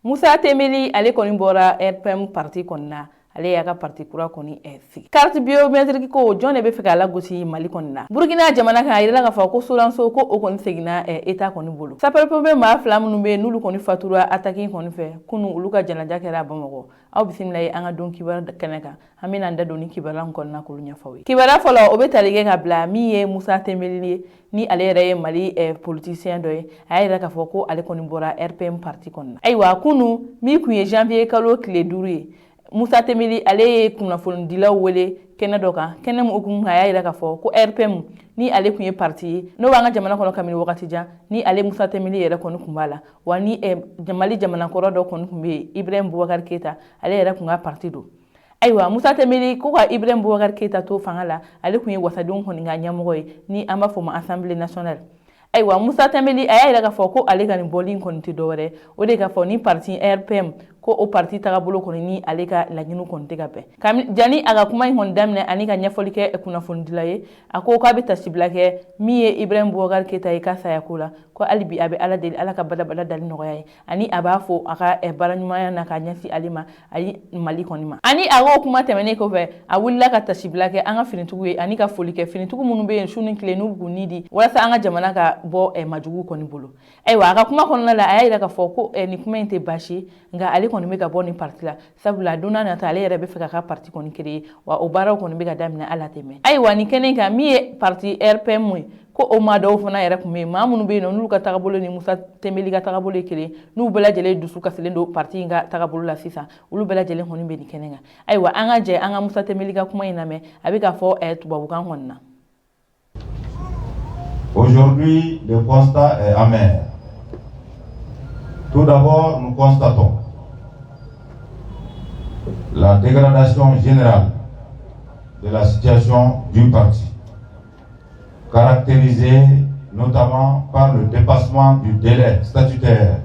Musa Tembeli, ale kɔni bɔra RPM parti kɔni na, ale y'a ka parti kura kɔni sigi. Carte biométrique ko, jɔn de bɛ fɛ k'a lagosi Mali kɔni na? Burukina jamana kan, a yirala k'a fɔ ko Soranso ko o kɔni seginna État kɔni bolo. Sapeur pompier maa fila minnu bɛ yen, n'olu kɔni fatura attaque kɔni fɛ kunu, olu ka janaja kɛra Bamakɔ. Aw bisimila ye an ka don kibaru kɛnɛ kan. An bɛna an da don ni kibaruya kɔnɔna k'olu ɲɛfɔ aw ye. Kibaruya fɔlɔ, o bɛ tali kɛ ka bila min ye Musa Tembeli ye, ni ale yɛrɛ ye Mali politicien dɔ ye. A y'a yira k'a fɔ ko ale kɔni bɔra RPM parti kɔnɔ na. Ayiwa, kunu min kun ye janvier kalo tile 5 ye, Musa Tembeli, ale ye kunnafonidilaw wele kɛnɛ dɔ kan, kɛnɛ min hukumu, a y'a yira k'a fɔ ko RPM, ni ale kun ye parti ye n'o b'an ka jamana kɔnɔ kabini wagati jan, ni ale Musa Tembeli yɛrɛ kɔni kun b'a la wa, ni Mali jamana kɔrɔ dɔ kɔni kun bɛ yen, Ibrahim Boubacar Keita, ale yɛrɛ kun ka parti don. Ayiwa, Musa Tembeli ko ka Ibrahim Boubacar Keita to fanga la, ale kun ye wasadenw kɔni ka ɲɛmɔgɔ ye, ni an b'a fɔ ma Assemblée nationale. Ayiwa, Musa Tembeli, a y'a yira k'a fɔ ko ale ka nin bɔli kɔni tɛ dɔwɛrɛ, o de k'a fɔ ni parti RPM, ko o parti tagabolo kɔni ni ale ka laɲiniw kɔni tɛ ka bɛn. Jani a ka kuma in kɔni daminɛ ani ka ɲɛfɔli kɛ kunnafonidila ye, a ko k'a bɛ tasibila kɛ min ye Ibrahim Boubacar Keita ye ka sayako la, ko hali bi a bɛ Ala deli, Ala ka badabada dali nɔgɔya ye, ani a b'a fɔ a ka baara ɲumanya na k'a ɲɛsin ale ma ani Mali kɔni ma. Ani a k'o kuma tɛmɛnen kɔfɛ, a wulila ka tasibila kɛ an ka finitigiw ye ani ka foli kɛ finitigiw minnu bɛ yen su ni tile, n'u b'u ni di walasa an ka jamana ka bɔ majugu kɔni bolo. Ayiwa, a ka kuma kɔnɔna la, a y'a yira k'a fɔ ko nin kuma in tɛ baasi ye, nka ale kɔni bɛ ka bɔ nin parti la, sabula don n'a nata, ale yɛrɛ bɛ fɛ k'a ka parti kɔni créer, wa o baaraw kɔni bɛ ka daminɛ ala tɛmɛ. Ayiwa, nin kɛnɛ kan, min ye parti RPM ye, ko o maa dɔw fana yɛrɛ tun bɛ yen, maa minnu bɛ yen nɔ, n'olu ka tagabolo ni Musa Tembeli ka tagabolo ye kelen, n'u bɛɛ lajɛlen dusu kasilen don parti in ka tagabolo la sisan, olu bɛɛ lajɛlen kɔni bɛ nin kɛnɛ kan. Ayiwa, an ka jɛ an ka Musa Tembeli ka kuma in lamɛn, a bɛ k'a fɔ tubabukan kɔni na. Aujourd'hui, le constat est amer. Tout d'abord, nous constatons la dégradation générale de la situation du parti, caractérisée notamment par le dépassement du délai statutaire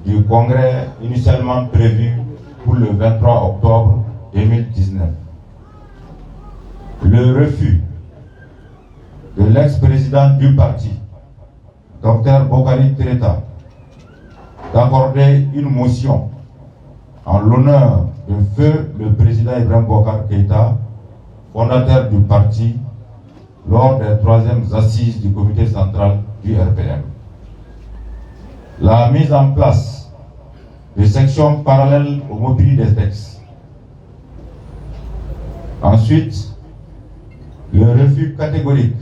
du congrès initialement prévu pour le 23 octobre 2019. Le refus de l'ex-président du parti, Dr Bokari Treta, d'accorder une motion en l'honneur de feu le président Ibrahim Boubacar Keïta, fondateur du parti, lors des troisièmes assises du comité central du RPM. La mise en place de sections parallèles au mépris des textes. Ensuite, le refus catégorique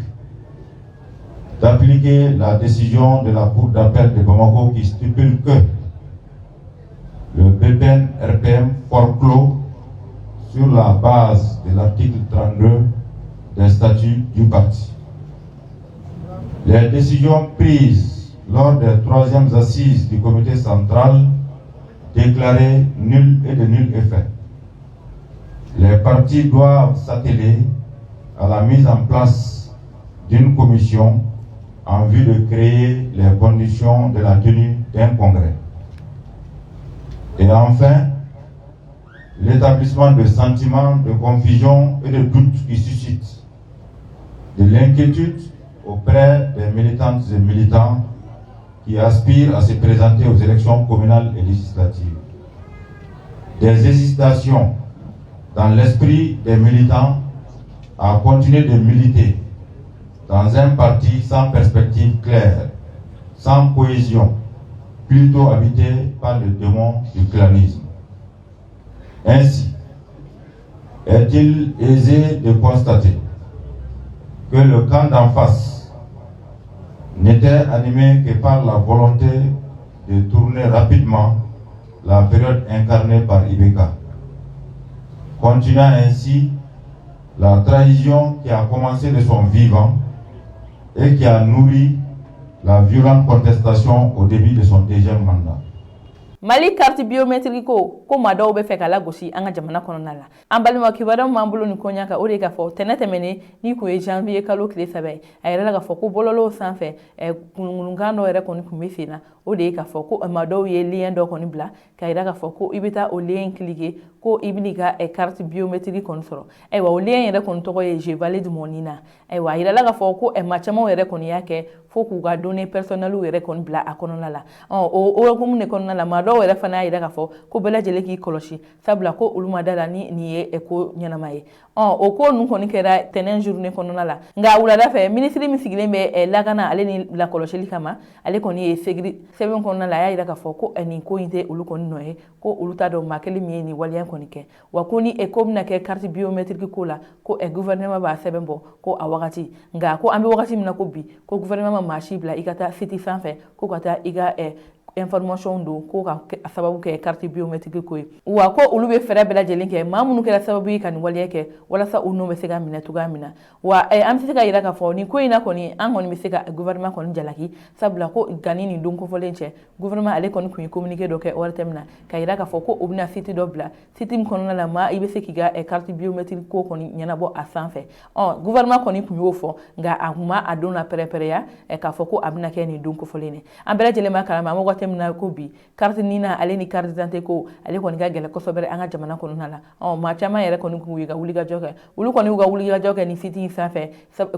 d'appliquer la décision de la Cour d'appel de Bamako qui stipule que le BPN RPM forclos sur la base de l'article 32 des statuts du parti. Les décisions prises lors des troisièmes assises du comité central déclarées nulles et de nul effet. Les partis doivent s'atteler à la mise en place d'une commission en vue de créer les conditions de la tenue d'un congrès. Et enfin, l'établissement de sentiments de confusion et de doute qui suscitent de l'inquiétude auprès des militantes et militants qui aspirent à se présenter aux élections communales et législatives. Des hésitations dans l'esprit des militants à continuer de militer dans un parti sans perspective claire, sans cohésion, plutôt habité par le démon du clanisme. Ainsi, est-il aisé de constater que le camp d'en face n'était animé que par la volonté de tourner rapidement la période incarnée par IBK, continuant ainsi la trahison qui a commencé de son vivant et qui a nourri la violente contestation au début de son deuxième mandat. Mali carte biométrique ko maa dɔw bɛ fɛ ka lagosi an ka jamana kɔnɔna la. An balima, kibaruya min b'an bolo nin koɲa kan, o de ye k'a fɔ tɛnɛ tɛmɛnen, ni kun ye janvier kalo tile 3 ye, a yɛrɛ la k'a fɔ ko bɔlɔlɔw sanfɛ, kununkununkan dɔ yɛrɛ kɔni tun bɛ sen na. O de ye k'a fɔ ko maa dɔw ye lien dɔ kɔni bila k'a yira k'a fɔ ko i bɛ taa o lien cliquer. ko i bɛn'i ka carte biométrique kɔni sɔrɔ. Ayiwa, o lien yɛrɛ kɔni tɔgɔ ye "Je valide mon NINA". Ayiwa, a yirala k'a fɔ ko maa camanw yɛrɛ kɔni y'a kɛ fo k'u ka données personnelles yɛrɛ kɔni bila a kɔnɔna la. Ɔ, o hukumu de kɔnɔna la, maa dɔw yɛrɛ fana y'a yira k'a fɔ ko bɛɛ lajɛlen k'i kɔlɔsi, sabula ko olu ma da la ni nin ye ko ɲɛnama ye. Ɔ, o ko ninnu kɔni kɛra tɛnɛn journée kɔnɔna la. Nka wulada fɛ, minisiri min sigilen bɛ lakana ale ni lakɔlɔsili kama, ale kɔni ye segiri sɛbɛn kɔnɔna la, a y'a yira k'a fɔ ko nin ko in tɛ olu kɔni nɔ ye, ko olu t'a dɔn maa kelen min ye nin waleya kɔni kɛ, wa ko ni ko bɛna kɛ carte biométrique ko la, ko gouvernement b'a sɛbɛn bɔ ko a wagati. Nka ko an bɛ wagati min na ko bi, ko gouvernement ma maa si bila i ka taa site sanfɛ ko ka taa i ka information don ko ka sababu kɛ carte biométrique ko ye, wa ko olu bɛ fɛɛrɛ bɛɛ lajɛlen kɛ maa minnu kɛra sababu ye ka nin waleya kɛ, walasa u nɔ bɛ se ka minɛ cogoya min na. Wa an bɛ se ka yira k'a fɔ nin ko in na kɔni, an kɔni bɛ se ka gouvernement kɔni jalaki, sabula ko gani nin don kofɔlen cɛ, gouvernement ale kɔni tun ye communiqué dɔ kɛ ORTM na ka yira k'a fɔ ko u bɛna site dɔ bila, site min kɔnɔna la maa i bɛ se k'i ka carte biométrique ko kɔni ɲɛnabɔ a sanfɛ. Ɔ, gouvernement kɔni tun y'o fɔ, nka a kun ma a don la pɛrɛ-pɛrɛya k'a fɔ ko a bɛna kɛ nin don kofɔlen ye. An bɛɛ lajɛlen b'a kalama, an bɛ waati min na ko bi, carte NINA ale ni carte d'identité ko, ale kɔni ka gɛlɛn kosɛbɛ an ka jamana kɔnɔna la. Ɔ, maa caman yɛrɛ kɔni kun y'u ka wulikajɔ kɛ, olu kɔni y'u ka wulikajɔ kɛ nin site in sanfɛ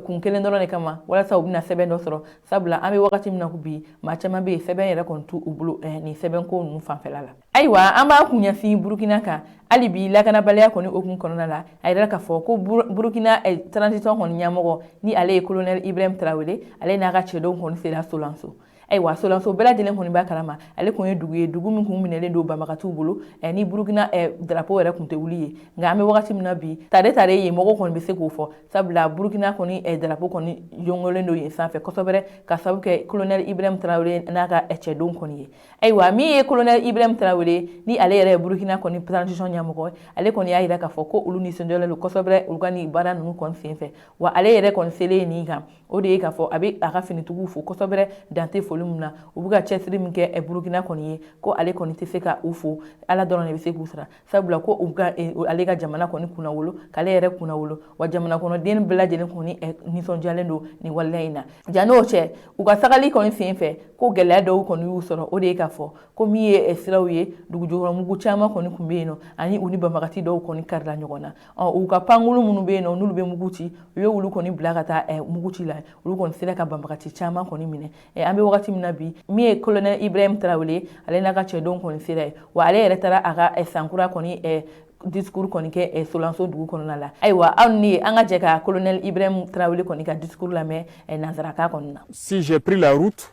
kun kelen dɔrɔn de kama, walasa u bɛna sɛbɛn dɔ sɔrɔ, sabula an bɛ wagati min na ko bi, maa caman bɛ yen, sɛbɛn yɛrɛ kɔni t'u bolo nin sɛbɛn ko ninnu fanfɛla la. Ayiwa, an b'a kun ɲɛsin Burukina kan hali bi. Lakanabaliya kɔni hukumu kɔnɔna la, a yɛrɛ k'a fɔ ko Burukina transition kɔni ɲɛmɔgɔ, ni ale ye colonel Ibrahim Traoré, ale n'a ka cɛdenw kɔni sera Solanso. Ayiwa, Solanso, bɛɛ lajɛlen kɔni b'a kalama, ale kun ye dugu ye, dugu min kun minɛlen don banbagatiw bolo, ni Burukina drapeau yɛrɛ kun tɛ wuli ye. Nka an bɛ wagati min na bi, tare tare yen mɔgɔw kɔni bɛ se k'o fɔ, sabula Burukina kɔni drapeau kɔni yongolen don yen sanfɛ kosɛbɛ, ka sababu kɛ colonel Ibrahim Traoré n'a ka cɛdenw kɔni ye. Ayiwa, min ye colonel Ibrahim Traoré, ni ale yɛrɛ ye Burukina kɔni transition ɲɛmɔgɔ ye, ale kɔni y'a yira k'a fɔ ko olu nisɔndiyalen don kosɛbɛ olu ka nin baara ninnu kɔni senfɛ. Wa ale yɛrɛ kɔni selen nin kan, o de ye k'a fɔ a bɛ a ka finitigiw fo kosɛbɛ, dan tɛ foli min na, u bɛ ka cɛsiri min kɛ Burukina kɔni ye, ko ale kɔni tɛ se ka u fo, Ala dɔrɔn de bɛ se k'u sara, sabula ko u ka ale ka jamana kɔni kunna wolo, k'ale yɛrɛ kunna wolo, wa jamana kɔnɔden bɛɛ lajɛlen kɔni nisɔndiyalen don nin waleya in na. Ja n'o cɛ, u ka tagali kɔni sen fɛ, ko gɛlɛya dɔw kɔni y'u sɔrɔ, o de ye k'a fɔ ko min ye siraw ye, dugujukɔrɔmugu caman kɔni tun bɛ yen nɔ, ani u ni banbagati dɔw kɔni karila ɲɔgɔn na. Ɔ, u ka pankulu minnu bɛ yen nɔ, n'olu bɛ mugu ci, u ye olu kɔni bila ka taa mugu ci la, olu kɔni sera ka banbagati caman kɔni minɛ. An bɛ wagati min na bi, min ye colonel Ibrahim Traoré, ale n'a ka cɛdenw kɔni sera yen, wa ale yɛrɛ taara a ka sankura kɔni discours kɔni kɛ Solanso dugu kɔnɔna la. Ayiwa, aw ni an ka jɛ ka colonel Ibrahim Traoré kɔni ka discours lamɛn nansarakan kɔni na. Si j'ai pris la route,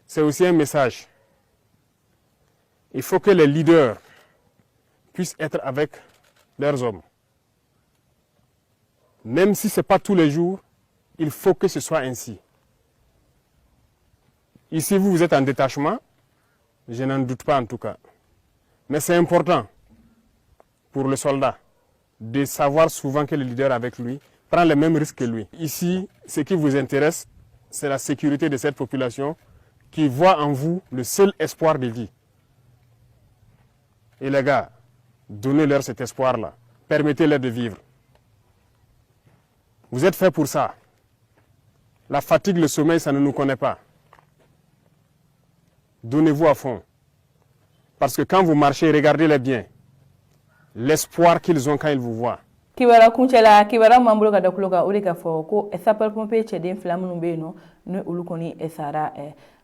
c'est aussi un message. Il faut que les leaders puissent être avec leurs hommes. Même si ce n'est pas tous les jours, il faut que ce soit ainsi. Ici, vous, vous êtes en détachement, je n'en doute pas en tout cas. Mais c'est important pour le soldat de savoir souvent que le leader avec lui prend les mêmes risques que lui. Ici, ce qui vous intéresse, c'est la sécurité de cette population qui voit en vous le seul espoir de vie. Et les gars, donnez-leur cet espoir-là. Permettez-leur de vivre. Vous êtes faits pour ça. La fatigue, le sommeil, ça ne nous connaît pas. Donnez-vous à fond. Parce que quand vous marchez, regardez-les bien. L'espoir qu'ils ont quand ils vous voient. Kibaruya kuncɛ la, kibaruya min b'an bolo ka da tulo kan, o de k'a fɔ ko sapeur pompier cɛden fila minnu bɛ yen nɔ, ni olu kɔni sara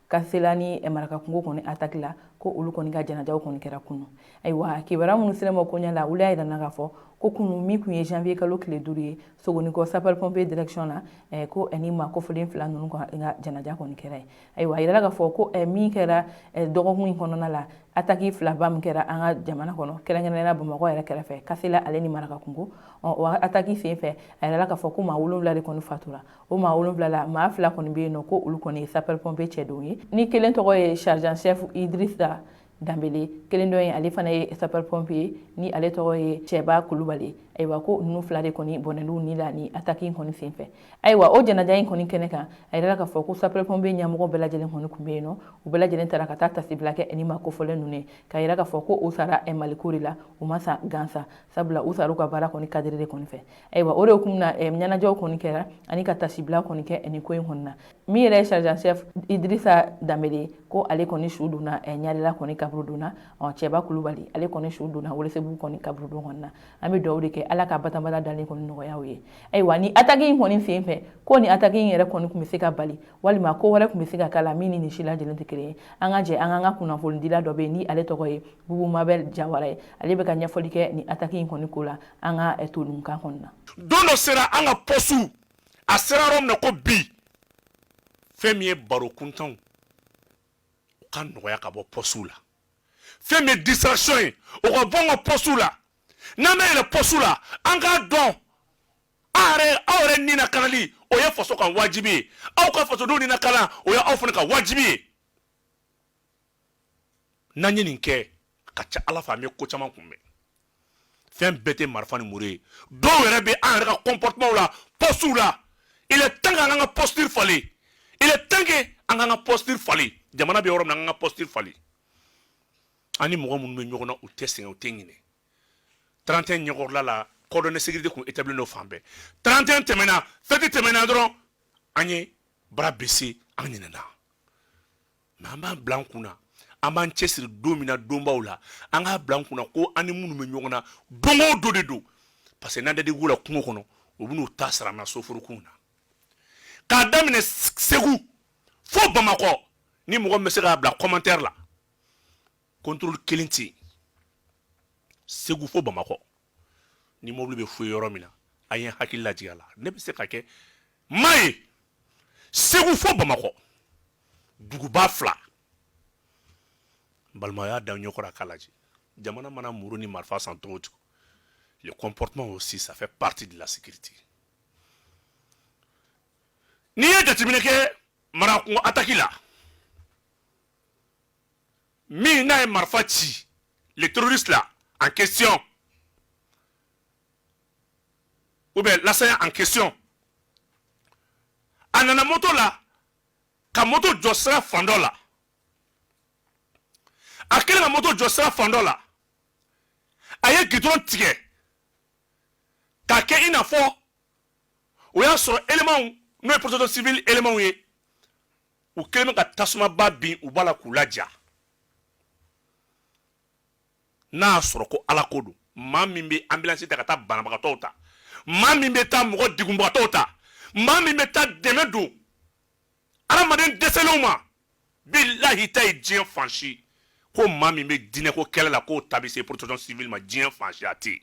Kasela ni Marakakungo kɔni attaque la, ko olu kɔni ka janajaw kɔni kɛra kunu. Ayiwa, kibaruya minnu sera ma koɲɛ la, olu y'a yira n na k'a fɔ ko kunu min tun ye janvier kalo tile 5 ye, Sogonikɔ sapeur pompier direction na, ko ni maa kofɔlen fila ninnu ka janaja kɔni kɛra yen. Ayiwa, a yirala k'a fɔ ko min kɛra dɔgɔkun in kɔnɔna la, attaque filaba min kɛra an ka jamana kɔnɔ, kɛrɛnkɛrɛnnenya Bamakɔ yɛrɛ kɛrɛfɛ, Kasela ale ni Marakakungo, o attaque sen fɛ, a yirala k'a fɔ ko maa 7 de kɔni fatura. O maa 7 la, maa fila kɔni bɛ yen nɔ, ko olu kɔni ye sapeur pompier cɛdenw ye, ni kelen tɔgɔ ye sergent chef Idrissa Danbele, kelen dɔ ye, ale fana ye sapeur pompier, ni ale tɔgɔ ye Cɛba Kulubali. Ayiwa. Ayiwa, ko ninnu fila de kɔni bɔnɛn'u ni la ni attaque in kɔni senfɛ. Ayiwa, o janaja in kɔni kɛnɛ kan, a yirala k'a fɔ ko sapeur pompier ɲɛmɔgɔ bɛɛ lajɛlen kɔni tun bɛ yen nɔ. U bɛɛ lajɛlen taara ka taa tasibila kɛ ni maa kofɔlen ninnu ye, k'a yira k'a fɔ ko u sara Maliko de la, u ma sa gansan, sabula u sara u ka baara kɔni cadre de kɔni fɛ. Ayiwa, o de hukumu na, ɲɛnajɛw kɔni kɛra ani ka tasibila kɔni kɛ nin ko in kɔni na. Min yɛrɛ ye sergent chef Idrissa Danbele, ko ale kɔni su donna Ɲarela kɔni kaburudon na. Cɛba Kulubali, ale kɔni su donna Welesebugu kɔni kaburudon kɔni na. An bɛ dugawu de kɛ, Ala ka batanbada dalen kɔni nɔgɔya u ye. Ayiwa, ni attaque in kɔni sen fɛ, ko ni attaque in yɛrɛ kɔni tun bɛ se ka bali, walima ko wɛrɛ tun bɛ se ka k'a la min ni nin si lajɛlen tɛ kelen ye. An ka jɛ an k'an ka kunnafonidila dɔ bɛ yen, ni ale tɔgɔ ye Bubu Mabel Jawara ye, ale bɛ ka ɲɛfɔli kɛ ni attaque in kɔni ko la an ka todunkan kɔni na. Don dɔ sera, an ka poste a sera yɔrɔ min na, ko bi fɛn min ye baro kuntanw, u ka nɔgɔya ka bɔ poste la. Fɛn min ye distraction ye, o ka bɔ an ka poste la. N'an bɛ yɛlɛ poste la, an k'a dɔn an yɛrɛ, aw yɛrɛ ni lakanali, o ye faso ka wajibi ye. Aw ka fasodenw ni lakana, o ye aw fana ka wajibi ye. N'an ye nin kɛ, a ka ca Ala fɛ, an bɛ ko caman kunbɛn. Fɛn bɛɛ tɛ marifa ni muru ye. Dɔw yɛrɛ bɛ an yɛrɛ ka comportement la poste la. Il est temps k'an ka posture falen. Il est temps que an k'an ka posture falen. Jamana bɛ yɔrɔ min na, an k'an ka posture falen. An ni mɔgɔ minnu bɛ ɲɔgɔn na, u tɛ sɛgɛn, u tɛ ɲinɛ. 31 ɲɛkɔrɔla la, cordon de sécurité kun établi don fan bɛɛ. 31 tɛmɛna, fête tɛmɛna dɔrɔn, an ye bras baissé, an ɲinɛna. Mais an b'an bila an kunna, an b'an cɛsiri don min na, donbaw la, an k'a bila an kunna ko an ni minnu bɛ ɲɔgɔn na, don o don de don, parce que n'an tɛ la kungo kɔnɔ, u bɛn'u ta sara na soforokun na. K'a daminɛ Segu fo Bamakɔ, ni mɔgɔ min bɛ se k'a bila commentaire la, contrôle kelen tɛ yen Segu fo Bamakɔ. Ni mobili bɛ fouiller yɔrɔ min na, a ye hakili lajigin a la. Ne bɛ se ka kɛ maa ye Segu fo Bamakɔ, duguba fila, n balima y'a da ɲɛkɔrɔ, a k'a lajɛ. Jamana mana muru ni marifa san cogo o cogo, le comportement aussi, ça fait partie de la sécurité. N'i ye jateminɛ kɛ Marakungo attaque la, min n'a ye marifa ci, le terroriste là en question ou bien l'assaillant en question, a nana moto la ka moto jɔ sira fan dɔ la. A kɛlen ka moto jɔ sira fan dɔ la, a ye goudron tigɛ k'a kɛ i n'a fɔ o y'a sɔrɔ éléments, n'o ye protection civile éléments ye, u kɛlen bɛ ka tasumaba bin u b'a la k'u laja. N'a y'a sɔrɔ ko Ala ko don, maa min bɛ ambulance ta ka taa banabagatɔw ta, maa min bɛ taa mɔgɔ degunbagatɔw ta, maa min bɛ taa dɛmɛ don adamaden dɛsɛlenw ma, bilahi ta ye diɲɛ fan si ko maa min bɛ diinɛko kɛlɛ la, k'o ta bɛ se protection civile ma, diɲɛ fan si a tɛ yen.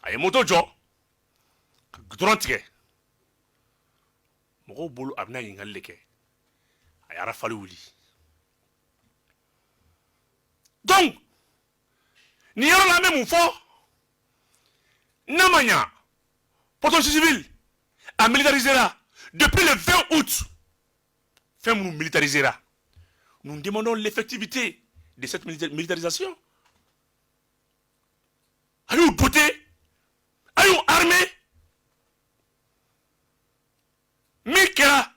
A ye moto jɔ ka goudron tigɛ mɔgɔw bolo, a bɛna ɲininkali de kɛ, a ye rafale wuli. Donc nin yɔrɔ la, an bɛ mun fɔ? N'a ma ɲa, protection civile a militarisera depuis le 20 août. Fɛn minnu militarisera, nous demandons l'effectivité de cette militarisation. A y'u doté, a y'u armé. Min kɛra,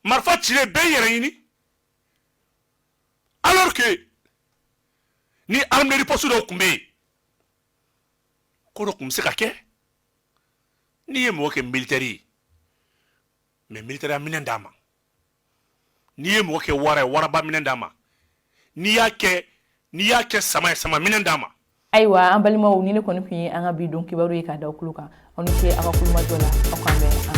marifa cilen, bɛɛ yɛrɛ ɲini, alors que ni arme de riposte dɔw tun bɛ yen, ko dɔ tun bɛ se ka kɛ. N'i ye mɔgɔ kɛ militaire ye, mais militaire minɛn d'a ma. N'i ye mɔgɔ kɛ wara ye, waraba minɛn d'a ma. N'i y'a kɛ sama ye, sama minɛn d'a ma. Ayiwa, an balimaw, ni ne kɔni tun ye an ka bi don kibaru ye k'a da kulo kan. Aw ni ce aw ka kulomajɔ la. Aw k'an bɛn.